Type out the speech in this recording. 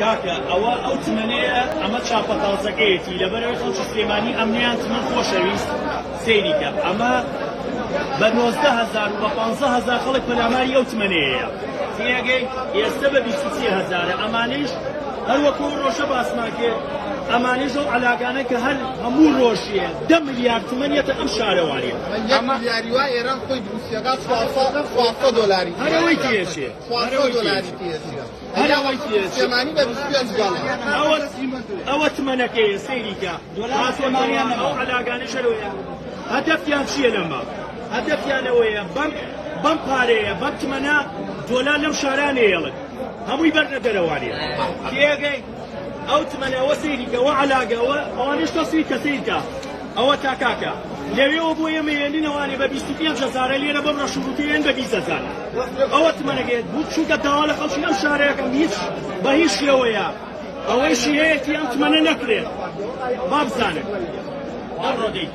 کاکە ئەوە ئەو تمەنەیە ئەمە چاپە تازەکەیەتی لەبەرئەوەی خەڵکی سلێمانی ئەمنیان تمەن خۆشەویست سەیری کە ئەمە بە 19 هەزار و بە 15 هەزار خەڵک پەلاماری ئەو تمەنەیە تێگەی ئێستا بە 23 هەزارە. ئەمانەیش هەر وەکو ئەو ڕۆژە باسمان کرد، ئەمانەیش ئەو عەلاگانە کە هەر هەموو ڕۆژێ 10 ملیار تمەن یەتە ئەم شارەوانیە. یەک ملیاری وا ئێران خۆی دروستیەکە 400 دۆلاری. هەر ئەوەی تێچێ. 400 دۆلاری تێچێ. هەر ئەوەی تێچێ. سلێمانی بە 25 گەڵە. ئەوە تمەنەکەیە سەیریکە ئەو عەلاگانە شەرەوەیە. هەدەفیان چییە لەمە؟ هەدەفیان ئەوەیە بەم پارەیە، بەم تمەنە دۆلار لەم شارانەیەڵن هەمووی بەرنە دەرەوانیە. تێگەی ئەو تمەنە ئەوە سەیریکە ئەوە عەلاگە ئەوە ئەوانەش تەسویر کە سەیرکە ئەوە تاکاکە لەوێوە بۆ ئێمە هێنن ئەوانێ بە 25 هەزارە، لێرە بەم ڕەشوڕوتەیەن بە 20 هەزار. ئەوە تمەنەکەیت بوو، چونکە داوا لە خەڵکی ئەم شارەیەکەم هیچ بە هیچ شێوەیە ئەوەیشی هەیەتی ئەم تمەنە نەکرێت. با بزانن ئەڕۆ دەی.